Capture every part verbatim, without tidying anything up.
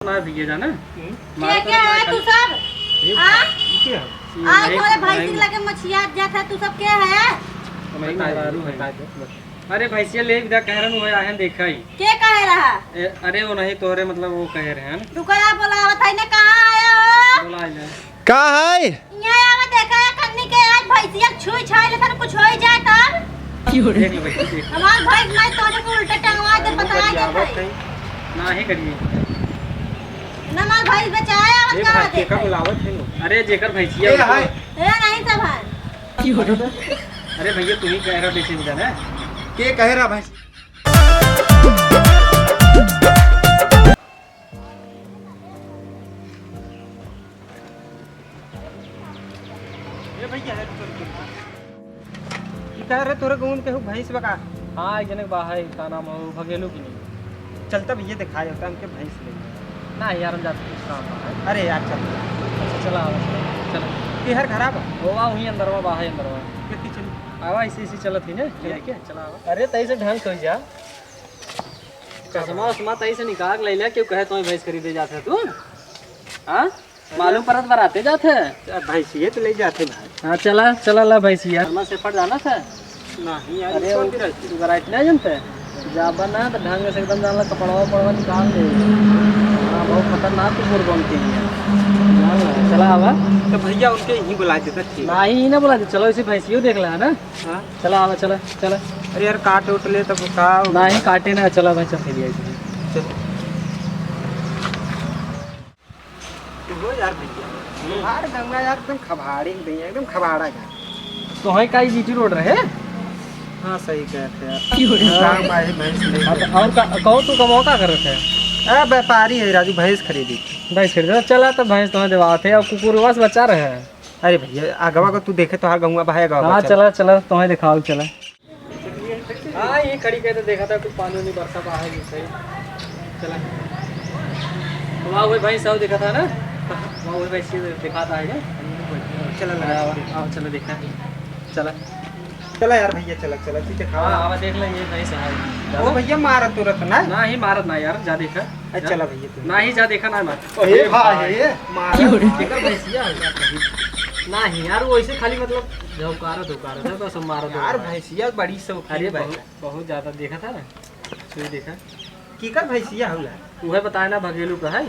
ना भैया जाना। हम्म। मार के, के है तू सब? ये हाँ? ये क्या है? आज नहीं, हमारे भाई नहीं। से लगे मछिया जात है, तू सब के है? हमारी बताइए, मेहरारू है। बताइए, बताइए। अरे भैंसिया ले इधर कह रहन, वो आहन देखा ही। के कहे रहा? ए, अरे वो नहीं तोहरे, मतलब वो कहे रहन। रुको ना, बोलावत है ना, कहाँ आया हो? बोला ले। का है? यहाँ आवा, देखा है, कन्नी के आज भैंसिया छुई छाई ले, तन कुछ होई जाए तब। देख लो भैया, देख लो। हमार भैंस मैं तोरे को उल्टा टंगवा दे, अरे वो बताया गरियावत जाता है। है। ना ही करिए। ना हमार भैंस बचाया, और ये का भाई, देखा देखा है? बुलावत है वो। अरे जेकर भैंसिया ए, उनको हाय। ए, नहीं सब है। अरे भैया, तू ही कह रहा बेचे जाना। के कह रहा भैंस? ए भैया, है, रुको, रुको, रुको। ई कह रहे तोरे गाँव में केहू भैंस बा का? हाँ, एक जने के बा है, का नाम हो, भगेलू की नहीं। चलता भैया, दिखाए होता हमके भैंस ले। ना यार, हम जाते कुछ काम बा है। अरे यार, चल। अच्छा, चला आवा, चला। चला। केहर घरा बा? वो बा, वहीं अंदरवा बा है, अंदरवा। कितनी चली? आवा, इसी, इसी चलत ही ने, चला। लेके, चला आवा। अरे, तैसे ढंग से हो जा। चश्मा उश्मा तई से निकाल के ले ले, क्यों कहे तुम्हें भैंस खरीदे जात है तू? हाँ? अरे। मालूम परत बराते जात है। अब भैंसिए तो ले जाते भाई। हाँ, चला, चला ला भैंसिया। चश्मा से फट जाना था। नहीं यार, अरे, छोड़ वो दे रहे थे। तू बरात नहीं जानते? जाबा ना तो ढंग से एकदम जान ला, कपड़वा उपड़वा निकाल दे। हाँ, बहुत खतरनाक कुकुर बनती है। जान ला, चला आवा। तो भैया उनके यहीं बुला देता, ठीक। नहीं, ना बुला दे, चलो इसी भैंसियो देख ला, है ना? हाँ? चला, आवा, चला, चला। अरे यार, काट उट ले तब का हो? नहीं, काटे ना, चला भाई, चल, चलिए, चलिए। चल। तू हो यार भैया। हम्म। यार गंगा यार एकदम खबाड़ी हो गई है, एकदम खबाड़ा है। तो है का ई जी टी रोड रहे? हाँ, सही कहते यार। क्यों रे? गाँव में आई भैंस ले हाँ, तो गए। और का, कहो तू कमाओ का करत है? अरे व्यापारी है राजू, भैंस खरीदी। भैंस खरीदे, चला तो भैंस तुम्हें देवात है, और कुकुरवा से बचा रहे हैं। अरे भैया, आगवा को तू देखे तो हर गौवा भाई आगवा हाँ, चल। चला, चला, तुम्हें दिखाओ, चला। हाँ, ये खड़ी कहते देखा था, कुछ पानी उनी बरसा बा है, ये सही। चला। वहाँ वही भाई साहब देखा था ना? वहाँ वही भाई साहब देखा था, है ना? चला, लगा। आओ, आओ, चलो देखा। चला। चला यार भैया, चला, चला, ठीक है, खाओ। हाँ, आवा देख ले, ये भाई साहब। ओ भैया, मारत तुरत ना? ना ही मारत ना यार, जा देखा। अच्छा, जा। चला भैया, तू। ना ही जा देखा, ना मार। ए अरे भाई, भाई। मार। क्यों रे? मार। एकर भैंसिया है क्या कहीं? ना ही यार, वो ऐसे खाली मतलब झौकारा धौकारा था, बस हम मारा यार, धौकारा। भैंसिया बड़ी शौकीन अरे भाई। बहुत, बहुत ज्यादा देखा था ना, सुई देखा। केकर भैंसिया होला? उहे बताए ना, भगेलू का है।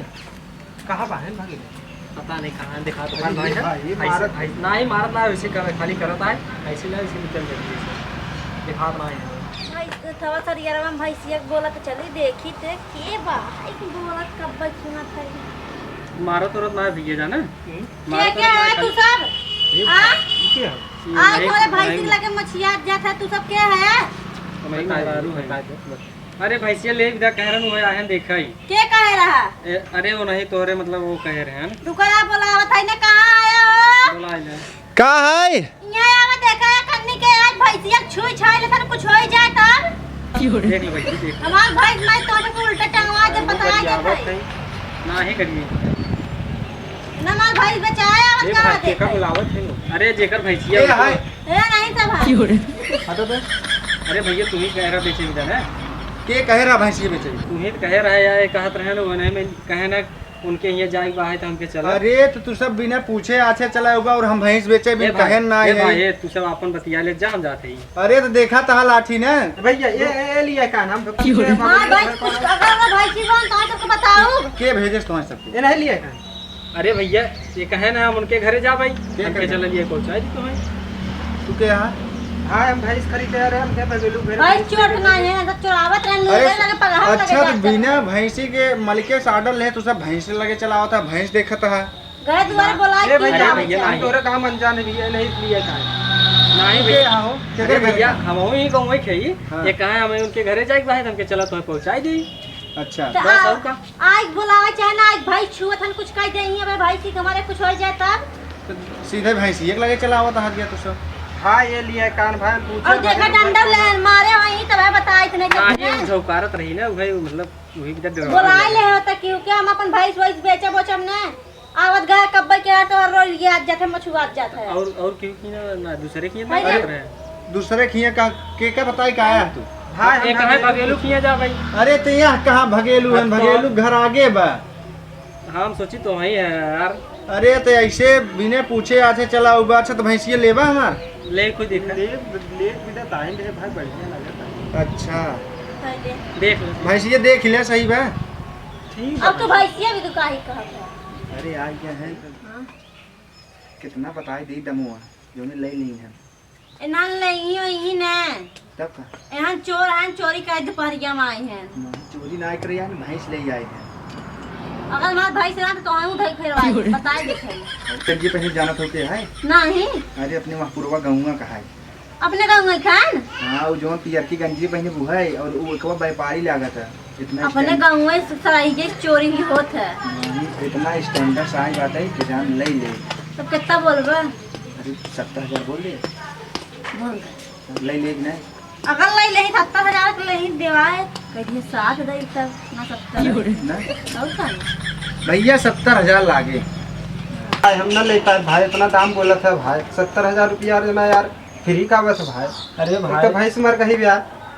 कहाँ बा है भगेलू? पता नहीं कहाँ, देखा तो अरे भाई ये है। भाई, ये ऐसे मारत भाई, है। ना ही मारत ना, वैसे कर, खाली करत आए, ऐसे ना, ऐसे निकल जाएगी, ऐसे। देखा तो ना है। भाई, थोड़ा सा रियरवा में भैंसिया के बोला तो चली देखी ते के बा, है कि बोलत कब बा सुनत है। मारत उरत ना भैया जाना। हम्म। मारत क्या उरत ना है तू खाली सब? ये हाँ? ये क्या है? ये आज नहीं, हमारे भाई नहीं। से लगे मछिया जात है, तू सब क्या है? हमारी बताइए, मेहरारू है। बताइए, बताइए। अरे भैंसिया ले इधर कह रहन, वो आहन देखा ही। के कहे रहा? ए, अरे वो नहीं तोहरे, मतलब वो कहे रहन। रुको ना, बोलावत है ना, कहाँ आया हो? बोला ले। का है? यहाँ आवा, देखा है, कन्नी के आज भैंसिया छुई छाई ले, तन कुछ होई जाए तब। देख लो भैया, देख लो। हमार भैंस मैं तोरे को उल्टा टंगवा दे, अरे, बताया गरियावत जाता है। है। ना ही करिए। ना हमार भैंस बचाया, ए, कहाँ भाई, देखा? बुलावत है लो। अरे, जेकर भैंसिया ए, उनको हाय। ए, नहीं सब है। हटो तो। अरे भैया, तू ही कह रहा बेचे के जाना। के कह रहा भैंसिया बेचे? तू ही तो कह रहा है यार, ये कहत रहे ना, वो नहीं, मैं कहे ना, उनके यहाँ जाए के बा है तो हमके चला। अरे, तो तू सब बिना पूछे आछे चला होगा और हम भैंस बेचे ए बिन भाई, कहे ना ए है। भाई, ए, तू सब आपन बतिया ले, जा, हम जाते ही। अरे, तो देखा तहा लाठी ना। भैया, ये, ये, ये लिया का नाम? क्यों रे? हाँ, भाई, कुछ अगर मैं भाई की बात तो सबको बताओ। के भेजे तुम्हारे सबको? ये नहीं लिया का? अरे भैया, ये कहे ना हम उनके घरे जा भाई, के हमके घरे? चला लिए पहुँचा दी तुम्हें। तू के यहाँ? हाँ, हम भैंस खरीदे आ रहे हैं, हम क्या बगेलू घर भाई, भैंस चोट खरीदे ना थे। है, तो चोरावत रहन, अरे, लगे पगहा लगे अच्छा, तो जाते। बिना भैंसी के मलिके से order ले, तू सब भैंस लगे चलावत है, भैंस देखत है। घर दुआरे ना, बोला ए कि भैया, अरे भैया, हम नहीं। तोरे काम अनजान है भैया, नहीं लिए का है। नहीं तू के भैया। यहाँ हो? अरे केकरे घर भैया, का? हम वही गाँव में खे ही। हाँ। ये कहा है, हमें उनके घरे जाए के बा है, तो हमके चला तुम्हें पहुँचाई दी। अच्छा। तो बस आ, और का? आइक बोलावे चाहे ना, आइक भाई छुअत हन, कुछ कह दे, अबे भाई ठीक हमारे कुछ हो जाए तब। तो सीधे भैंसिया के लगे चलावत हाथ गया तू सब। हाँ, ये लिए कान भाई पूछे और देखा भाई डंडा ले मारे वहीं तब है बताए इतने ना, जब ये ने। झौकारत रही ना, वही मतलब वही के डर बोलाए ले हो तो क्यों क्या हम अपन भैंस वैस बेचे बोचम ने? आवत गए कब्बे के तो रोज ये आज जाते मछुआत जात है। और, और क्यों की ना, ना दूसरे की ना भाई बात ना। रहे। दूसरे खिया का, के का बताई का आया तू? हाँ, एक हम है भगेलू खिया जा भाई। अरे तो यह कहाँ भगेलू है? हाँ, तो भगेलू घर आगे बा। हम सोची तो वही है यार। अरे तो ऐसे बिना पूछे आज चला उबा। अच्छा तो भैंसिया लेबा हमार? ले खुद देखा। ले, ले बिना ताहिन रहे भाई, बढ़िया लगता है। अच्छा। पहले। देख ले। भैंसिया देख ले सही बा। ठीक अब बा। तो भैंसिया भी तो काहे कहत है। अरे यार क्या है? हाँ। कितना बताई दी दमुआ, जो ने ले ली है। ए, ना ले, इही, इही ने। तब का? एहन चोर हन, चोरी करे दुपहरिया में आई हैं। नहीं, चोरी ना करे यार, भैंस ले आई है। अगर हमार भैंस ना तो तोहू धई फेरवाई, बताई देखे। गंजी पहने जाना तो के है? नहीं। अरे अपने वहाँ पुरवा गौवा का है। अपने गाँव में खान? हाँ, वो जौन पियरकी गंजी पहने वो है, और वो एक व्यापारी लागत है। इतना अपने standard। गाँव में स-, सराही के चोरी भी होत है। नहीं, इतना standard साई बात है कि जान ले ले। तो कितना बोलबा? अरे, सत्तर हजार बोल दे। बोल दे। ले ले कि नहीं? अगर ले ले, सत्तर हजार के ले देवाए, कहिए साठ दे तब, ना सत्तर। ना? और का ना? भैया, सत्तर हजार लागे। भाई, हम ना लेता है भाई, इतना दाम बोला था भाई, सत्तर हजार रुपया देना यार। फ्री का बस भाई। अरे एक भाई, तो भैंस मर गई बा।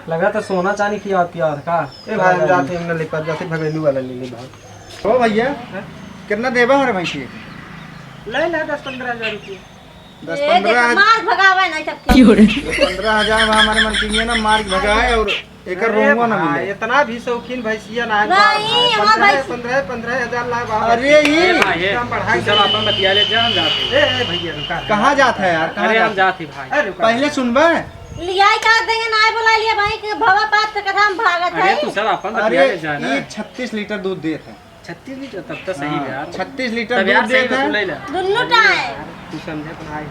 लगा तो सोना चांदी की याद पिया था का? ए भाई, हम जाते, हम ना ले पाते, जाते भगेलू वाला ले ले भाई। ओ भैया, हाँ? कितना देबा हमारे भैंस के? ले ले दस पन्द्रह हजार रुपये। दस ए, पन्द्रह देख, हजार। मार भगावे नहीं सबके। दस पन्द्रह हजार में हमारे मन की ना मार भगाए और एकर अरे रोंगवा ना भाई, मिले। इतना भी शौकीन भैंसिया ना है नहीं, बाप भाई। हमार पन्द्रह, भैंस पन्द्रह, पन्द्रह हजार ला बाप। अरे, ये अरे भाई, ये दाम बढ़ा तू के सब अपन बतिया ले, जा, हम जाते हैं। ए, ए, भैया, रुका। कहाँ जात है यार? कहाँ अरे, हम जात है? जाते हैं भाई। अरे, रुका। पहले सुनबे। लियाई का देंगे, ना बोला लिया भाई कि भवा पात के कथा हम भागत अरे, है। तू सब अपन अरे, बतिया ले, जा ना। ये छत्तीस लीटर दूध देत है। छत्तीस लीटर, तब तो सही हाँ, है यार। छत्तीस लीटर तब दूध यार, सही देत है। तू ले ले। दुन्नू टाइम। तू समझे तो भाई।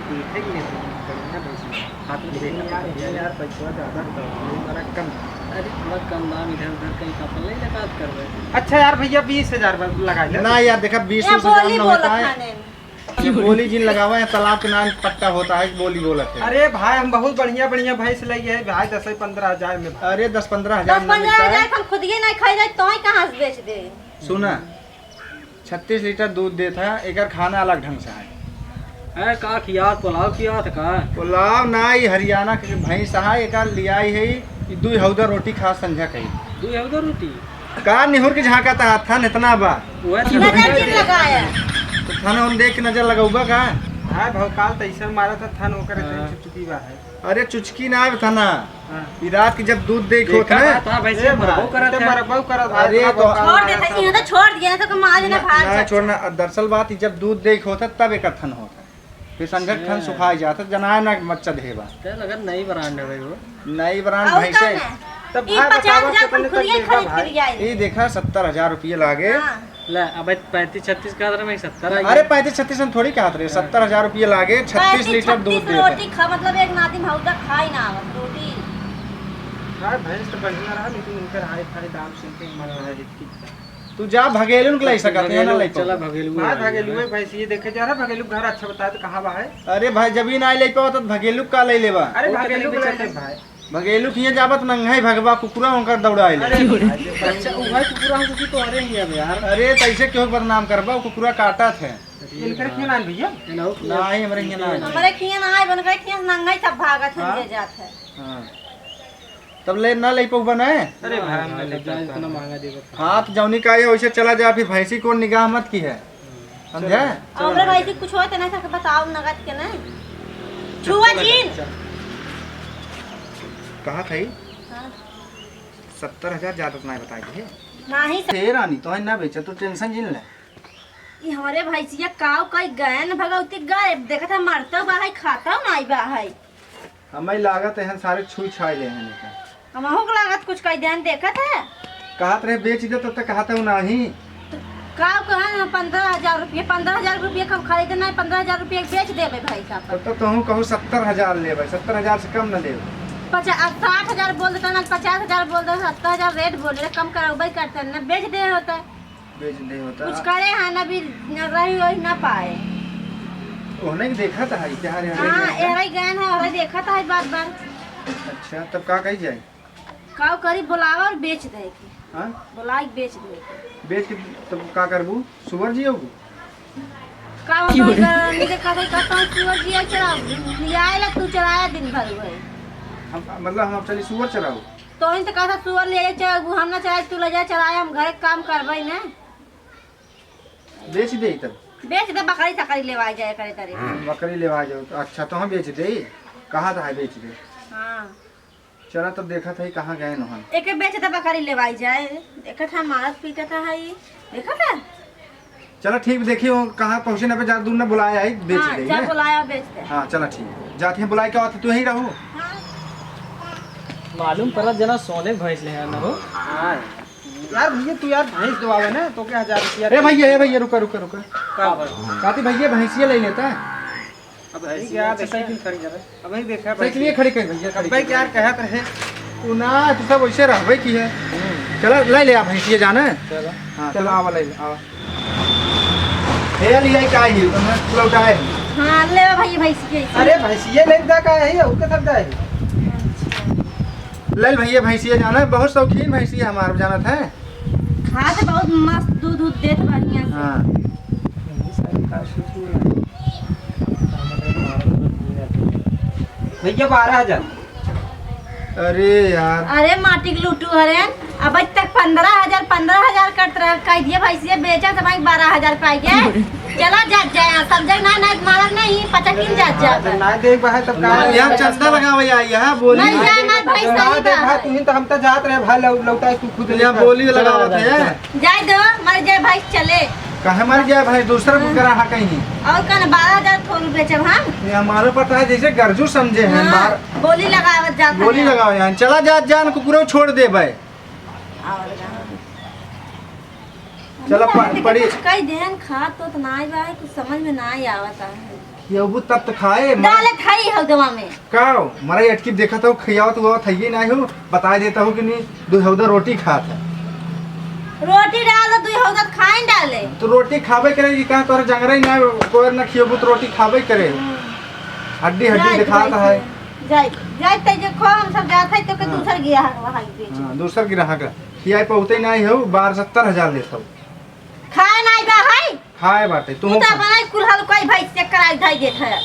तू देख ले, तू बढ़िया भैंस है। हाथ में देख लेकिन यार, ले। ये यार, पैसा ज्यादा तो नहीं, बड़ा कम। अरे, थोड़ा कम दाम इधर उधर कहीं का अपन ले ले, बात करबे। अच्छा यार, भैया, बीस हजार बस लगा ले। ना यार, देखा, बीस ये उस हजार बोली ना बोला होता है। खाने में। ये बोली जिन लगावा है, तालाब के नाम पट्टा होता है, बोली बोलत है। अरे भाई, हम बहुत बढ़िया बढ़िया भैंस लई है भाई, दस पन्द्रह हजार में भाई। अरे, दस पन्द्रह हजार दस में पन्द्रह हजार मिलता है। हम खुद ही नहीं खाई जाए, तो ही कहाँ से बेच दे? सुना, छत्तीस लीटर दूध देत है, एकर खाना अलग ढंग से है। है का खियात, पुलाव खियात का? पुलाव ना, ई हरियाणा के भैंस है, एकर लियाई है, ई दुई हौदा रोटी खा संझा कही। दुई हौदा रोटी? का निहुर के झांकत है, थन इतना बा। वह तो नजर जिन लगाया। तो थन उन देख के नजर लगौबा का? हाँ, भौकाल तो ऐसे मारा था, थन ओकर हाँ। चुचकी बा है। अरे चुचकी ना आवे थना। हाँ। ई रात की जब दूध दे के होत देखा ना। था, था, वैसे ए भाई, मरबो करत इतना है। मरबो करत है, अरे इतना तो भौकाल छोड़ मारा देता, था। ये तो छोड़ दिया, तो कमाल ना, ना भाग ना, जाता। छोड़ना, दरअसल बात ई जब दूध दे के होत है, तब एकर थन होत है। फिर संझक थन अच्छा। सुखाई जात है, जनाए ना मच्छर हेबा। चल, अगर नई brand है भाई वो। नई brand और भैंसे। का है? तब ई भाई पचास हजार बतावा कितने तक खुदिया देबा खरीद के भाई? ले आई। ई देखा, सत्तर हजार रुपये लागे। हाँ। ले, अब पैंतीस छत्तीस कहत रहे, मैं सत्तर आ अरे, गया। पैंतीस छत्तीस हम थोड़ी कहत रहे, हाँ। सत्तर हजार रुपये लागे, छत्तीस पैंतीस लीटर दूध छत्तीस देता। रोटी खा, मतलब, एक नादिम हौदा खाई ना आवत रोटी। भाई, भैंस तो बढ़िया रहा, लेकिन उनकर हाई फाई दाम सुन के मन रहा है कि तू जा, भगेलू के ले सकत है, ना ले चला पाऊँ। भगेलू भाई, आ गया भगेलू है। है, भैंस ये देखे जा रहा, भगेलू घर अच्छा बताए तो कहाँ बा है? अरे भाई, जब ही ना ले पावा तो भगेलू का ले लेबा? अरे वो तो भगेलू कहीं के ले बेचत है। भाई। भगेलू किए जाबत नंगे भगवा कुकुरा उनकर दौड़ाए ले। अरे भाई, अच्छा, वो भाई कुकुरा हम सोची तो अरे ही अब यार। अरे, तो ऐसे क्यों बदनाम करबा? वो कुकुरा काटत है। इनकर क्यों ना है भैया? नहीं, हमरे हियाँ ना है। हमरे खिया ना है, बनकर खिया नंगे सब भागत है, हाँ? ले जात है। हाँ। तब ले ना ले पउबा ना। अरे भाई, हम ना ले जाए, पाता इतना है। महंगा देबे। हाँ, तो जौनी का है, वैसे चला जा, फिर भैंसी को निगाह मत की है। हम्म। समझे? चलो, हमरे भाई से कुछ होत ना, तो बताओ नगद के ना। चल, छुआ चल, चीन। चल। कहा था ई? हाँ। सत्तर हजार ज्यादा तो ना बताई थे। नाही सर। हे रानी, तो है ना बेचा, तू tension जिन ले। ई हमरे भैंसिया काव कई गए न भगवती गए, देखत है मरता बा है, खाता नाही बा है। हमें लागत है सारे छुई छाई ले हैं इनका। हमहू के लागत कुछ कई देन देखत है। कहत रहे बेच दे तो, तो कहत है नाही। तो का कहे ना पन्द्रह हजार रुपये, पन्द्रह हजार रुपये का खरीदे ना, पन्द्रह हजार रुपये बेच देबे भाई साहब। तब तो तुहू कहू सत्तर हजार लेबे, सत्तर हजार से कम न लेबे। पचास, साठ हजार बोल देता ना, पचास हजार बोल देता, सत्तर हजार rate बोले, कम करबे करते ना, बेच दे होता। बेच दे होता। कुछ करे हाँ ना भी न रही वही ना पाए। ओहने के देखा था है, क्या रे, हाँ, रे, एहरे गए ना, एहरे देखा था है बार बार। अच्छा, तब का कही जाए? काव करी, बोलावा और बेच दे के। हाँ? बोला के बेच दे के। बेच के तब का करबू? सुअर जियोगू? का हो गई, नहीं देखा था, का तो सुअर जिया चराओ, लियाए ला तू चराया दिन भर वही। हम, मतलब हम अब चली सुअर चराओ? तोहिन तो कहता सुअर ले जाए, चाहे हम ना चाहे तू ले जाए, चलाए, हम घरे के काम करबे ना। बेच दे तब। बेच दे, बकरी सकरी लेवाई जाए करे तरे। बकरी लेवाई जाओ तो अच्छा, तो हम बेच दे। कहा था बेच दे। हाँ। चला तब देखा था कहाँ गए नोहन। एके बेच दे, बकरी लेवाई जाए। देखा था मारत पीटा था है, देखा था। चला ठीक, देखियो कहाँ पहुँचे ना पे, ज्यादा दूर ना बुलाया है, बेच हाँ, दे, जा हैं? बुलाया, बेच दे। हाँ चला ठीक, जाते हैं बुलाए के बाद तू यहीं रहो। हाँ। मालूम पड़ा जना सोने भैंस ले आना हो। हाँ। यार भैया, तू यार भैंस दवावे ना, तो क्या हजार रुपया ए भैया, ए भैया, रुका, रुका, रुका। का भाई? कहती भैया भैंसिया ले लेता है। अब भैंसिया क्या अच्छा देखा? साइकिल खड़ी करे। अब वही देखा साइकिल ये भैंसिया। खड़ी कर भैया, खड़ी अब भाई कर। यार कहत रहे। तू ना, तू सब वैसे रहबे की है। चला, ले ले आप भैंसिया जाना है। चला। हाँ, चला, आवा, ले ले, आवा। हे लिया का ही, तुमने लौटाए। हाँ, ले भैया भैंसिया। अरे भैंसिया ले दा का है, उसके सब दा है। ले ले भैया भैंसिया जाना है, बहुत शौकीन भैंसिया हमार, जानत है। खात बहुत मस्त दूध, दूध देत बढ़िया से। हाँ। भैया, बारह हजार। अरे यार। अरे माटी के लूटू हरे, अब तक पन्द्रह हजार, पन्द्रह हजार करत रह, कह दिए भैंसिया बेचा तो भाई बारह हजार पाई गए। चला जात जाए, सब जग ना, ना मारब नहीं, पचकिन जात जात। ना देख बा है तब का? ना, यहाँ चंदा लगावे आई है, बोली। मर जाए, मर भाई, ना सही देख बा। भाई, तुहिन तो हम तो जात रहे भाई, लौ-, लौटाए तू खुद यहाँ लेकर। बोली लगावत है। जाए दो, मर जाए भाई, चले। काहे मर जाए भाई, दूसरा हाँ। ग्राहक कहीं। और का ना, बारह हजार थोड़ू बेचब हम। ये हमारे पता है, जैसे गरजू समझे हैं, हाँ, बाहर। बोली लगावत जात बोली है। लगाओ यहाँ, चला जात जान, कुकुरो छोड़ दे भाई। और का? चला, हम प-, तो पड़ी। कुछ कह देहन, खात तो, तो नाई बा, कुछ समझ में नाई आवत है। खियबू तब तो खाए, मर- डालत है हौदवा में। का हो? मरई अटकी देखत हो, खियावत हुआ थइये नाई हो, बताए देता हो कि नहीं, दुई हौदा रोटी खात है। रोटी डाल दो, दुई हौदा खाए न डाले। तो रोटी खाबे करे कि कहाँ तोहरे जंगरे ना, कोयर ना खियबू तो रोटी खाबे करे। हम्म। हड्डी हड्डी जाए दिखाता भाई है। जाए, जाए ते जे खो, हम सब जात है तो के हाँ। दूसर गिरा है वहाँ के बीच में। हाँ, दूसर गिरा है का? खियाए पहुँचते नाई हो, बारह सत्तर हजार लेत हो। खाए नाई बा है? खाए बाटे, तू तू तो अपना ही कुल्हाड़ कोई भाई से कराई धाई देत है।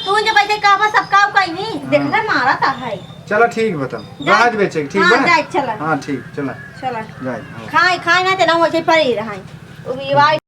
तू जब ऐसे कहबा सब काऊ कहीं नहीं, हाँ। देखले मारा ता है। चला ठीक बता। जा। राहत बेचे, ठीक हाँ, बा? जाए, चला। हाँ, ठीक, चला। चला। जाए, हाँ। खाए, खाए ना ते ना वैसे पड़ी रहाई। वो भी